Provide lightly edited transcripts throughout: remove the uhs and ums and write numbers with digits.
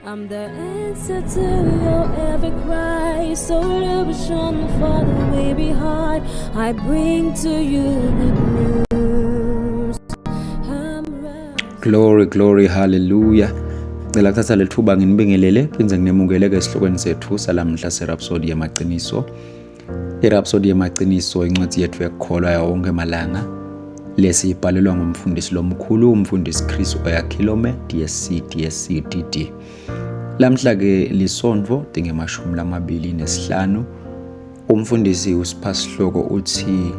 I'm the answer to your every cry, solution for the weary heart. I bring to you good news. I'm rising. Glory, glory, hallelujah. Cela kuthatha lethuba nginibingelele phindze nginemukele ke esihlokweni sethu salamhla seRhapsody yamaqiniso. IRhapsody yamaqiniso incwadi yethu yokukholwa yawo wonke malanga lesiyibhalelwa ngumfundisi lomkhulu umfundisi Chris Oyakhilome DSC DSC DD. Lamhla ke lisonto tingemashumi 25. Umfundisi usipha sihloko uthi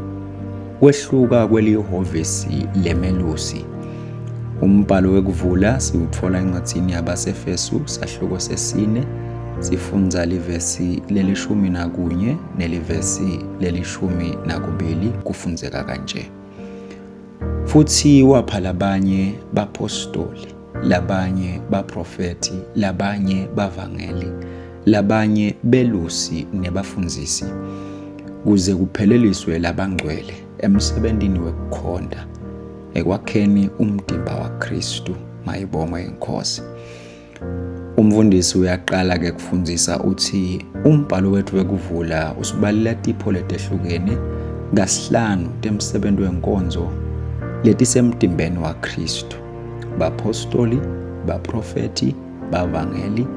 kwehluka kwelihhovisi lemelusi. Umbhalo wekuvula siwutfola encwadzini yabaseFesu sahluko sesine sifundza livesi lelishumi nakunye nelivesi lelishumi nakubili kufundzeka kanje. Futhi wapha labanye bapostoli, labanye baprofethi, labanye bavangeli, labanye belusi nebafundzisi, kuze kupheleliswe labangcwele emsebentini wekukhonta, ekwakheni umtimba waKristu. Mayibongwe iNkosi. Umfundisi uyaqala ke kufundzisa uthi umbhalo wethu wekuvula usibalela tipho letehlukene kasihlanu temsebenti wenkonzo letisemtimbeni waKristu. Bapostoli, baprofethi, bavangeli,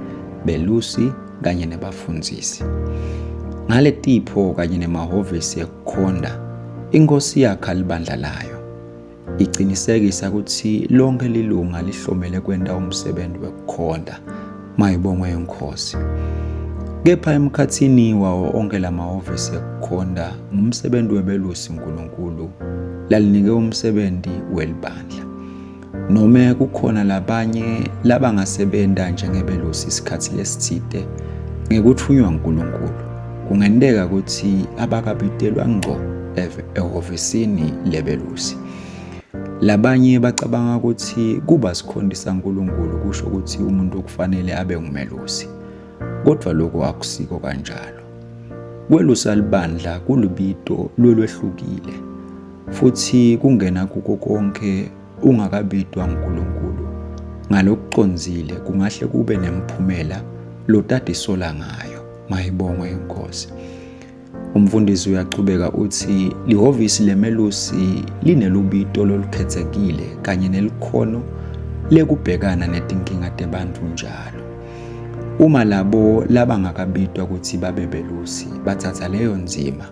belusi kanye nebafundzisi. Ngaletipho kanye nemahhovisi ekukhonda, iNkosi yakha libandla layo. Icinisekisa ukuthi lonke lilunga lihlomele kwenta umsebenzi wekukhonta. Mayibongwe iNkosi. Kepha emkhathini wawo onke lamahhovisi ekukhonta ngumsebenzi webelusi uNkulunkulu lalinike umsebenzi welibandla. Nome kukhona labanye labangasebenta njengebelusi isikhathi lesitsite ngekuthunywa uNkulunkulu, kungenteka ukuthi abakabitelwa ngco ehhovisini lebelusi. Labanye bacabanga ukuthi kuba sikhonti saNkulunkulu kusho ukuthi umuntu kufanele abe ngumelusi. Kodwa lokho akusiko kanjalo. Kwelusa libandla kulubito lolwehlukile futhi kungena kuko konke ungakabitwa nguNkulunkulu ngalokucondzile kungahle kube nemphumela lotadisola ngayo. Mayibongwe iNkosi. Umfundisi uyachubeka uthi lihhovisi lemelusi linelubito lolukhethekile kanye nelikhono lekubhekana netinkinga tebantfu njalo. Uma labo labangakabitwa kutsi babe belusi batsatsa leyo ndzima,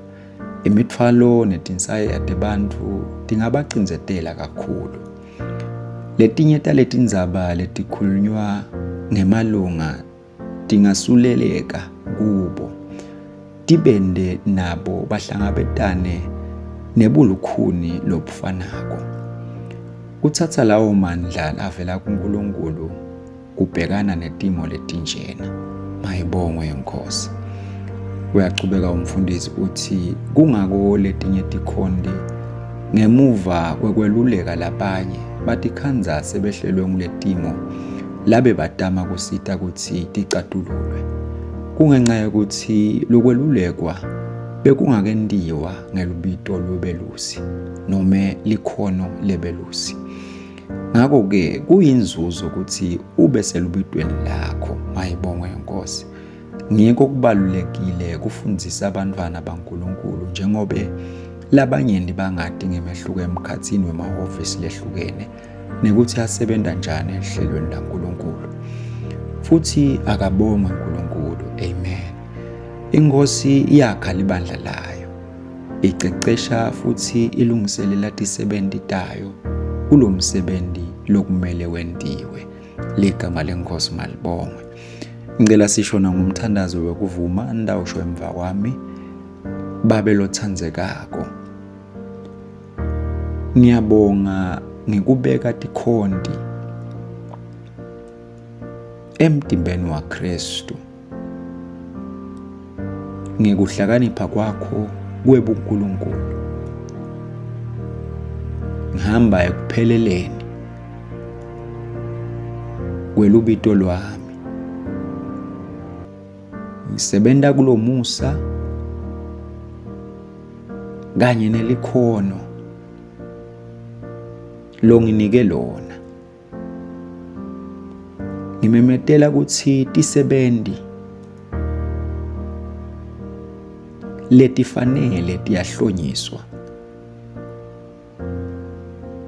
imithwalo netinsayeya tebantfu tingabacindzetela kakhulu. Letinye taletindzaba letikhulunywa ngemalunga tingasuleleka kubo, tibente nabo bahlangabetane nebulukhuni lobufanako. Kutsatsa lawo mandla lavela kuNkulunkulu kubhekana netimo letinjena. Mayibongwe iNkosi. Uyachubeka umfundisi uthi kungako letinye tikhonti ngemuva kwekweluleka labanye batikhandza sebehlelwe nguletimo labe batama kusita kutsi ticatululwe. Kungenxa yekutsi lokwelulekwa bekungakentiwa ngelubito lwebelusi nome likhono lebelusi. Ngakho-ke kuyinzuzo ukuthi ube selubitweni lakho, mayibongwe iNkosi. Ngiko kubalulekile kufundzisa abantwana baNkulunkulu njengobe labanyenti bangati ngemehluko emkhatsini wemahhovisi lehlukene nekuthi asebenta njani ehlelweni laNkulunkulu. Futhi akabongwe uNkulunkulu. Amen. INkosi yakha libandla layo. Icecesha futhi ilungiselela tisebenti tayo kulomsebenzi lokumele wentiwe. Ligama leNkosi malibongwe. Ngicela sisho nangumthandazo wekuvuma ndawusho emva kwami. Babe lothandzekako. Ngiyabonga ngikubeka tikhonti emtimbeni waKristu. Ngikuhlakanipha kwakho kwebuNkulunkulu. Ngihamba ekupheleleni kwelubito lwami. Ngisebenta kulomusa kanye nelikhono longinike lona. Ngimemetela kutsi tisebenti letifanele tiyahlonyiswa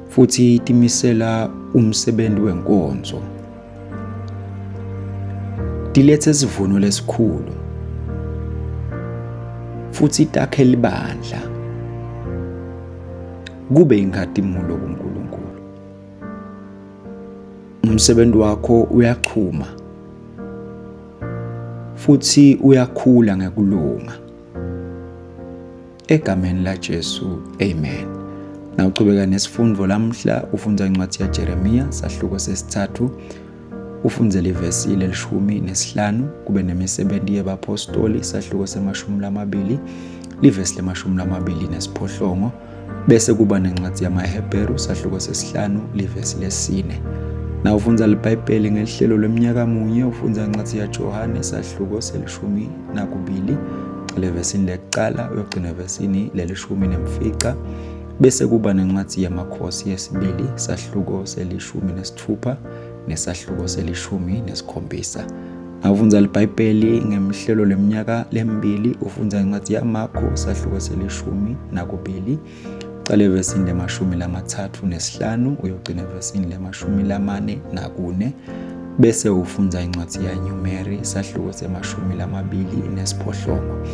futhi timisela umsebenzi wenkonzo, tilethe sivuno lesikhulu futhi takhe libandla kube inkhatimulo kuNkulunkulu. Umsebenzi wakho uyachuma futhi uyakhula ngekulunga. Egameni laJesu, amen. Nawuchubeka nesifundo lamhla ufundza incwadi yaJeremiya sahluko sesithathu ufundze livesi lelishumi nesihlanu kube nemisebenti yebapostoli sahluko semashumi lamabili livesi lemashumi lamabili nesiphohlongo bese kuba nencwadi yamaHebheru sahluko sesihlanu livesi lesine. Nawufundza liBhayibheli ngelihlelo lweminyaka munye ufundza incwadi yaJohane sahluko selishumi nakubili levesini lekucala uyogcina evesini lelishumi nemfica bese kuba nencwadi yamakhosi yesibili sahluko selishumi nesitfupha nesahluko selishumi nesikhombisa. Ngafundza liBhayibheli ngemhlelo leminyaka lemibili ufundza incwadi yaMarko sahluko selishumi nakubili uqale evesini lemashumi lamathathu nesihlanu uyogcina evesini lemashumi lamane nakune bese ufundza incwadi yaNyumeri sahluko semashumi lamabili nesiphohlongo.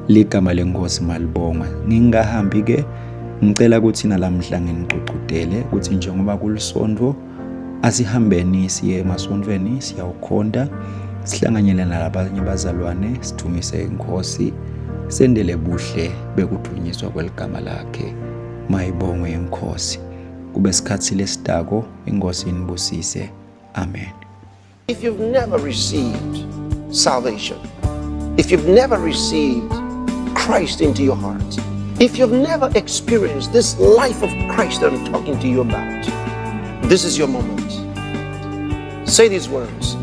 Ligama lenkosi malibongwe. Ngingahambi ke ngicela ukuthi nalamhla nginigcugcutele ukuthi njengoba kulisonto Asihambeni siye emasontweni siyawukhonta, sihlanganyele nalabanye bazalwane, sidumise iNkosi, sendele buhle bekudunyiswa kweligama lakhe. Mayibongwe iNkosi. Kube sikhathi lesidako, iNkosi inibusise. Amen. If you've never received salvation, if you've never received Christ into your heart, if you've never experienced this life of Christ that I'm talking to you about, this is your moment. Say these words.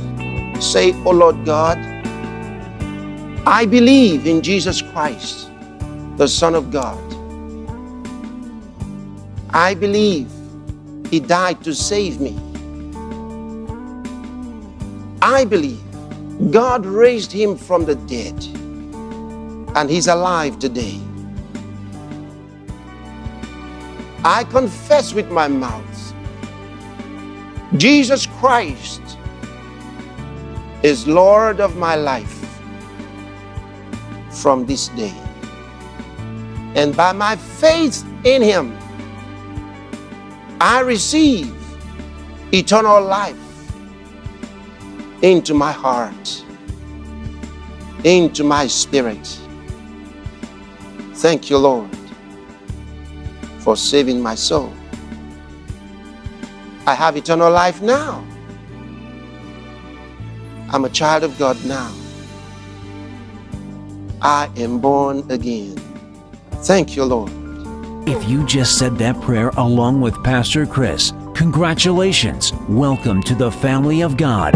Say, Oh Lord God, I believe in Jesus Christ, the Son of God. I believe He died to save me. I believe God raised him from the dead and he's alive today. I confess with my mouth Jesus Christ is Lord of my life from this day. And by my faith in him, I receive eternal life into my heart, into my spirit. Thank you, Lord, for saving my soul. I have eternal life now. I'm a child of God now. I am born again. Thank you, Lord. If you just said that prayer along with Pastor Chris, congratulations. Welcome to the family of God.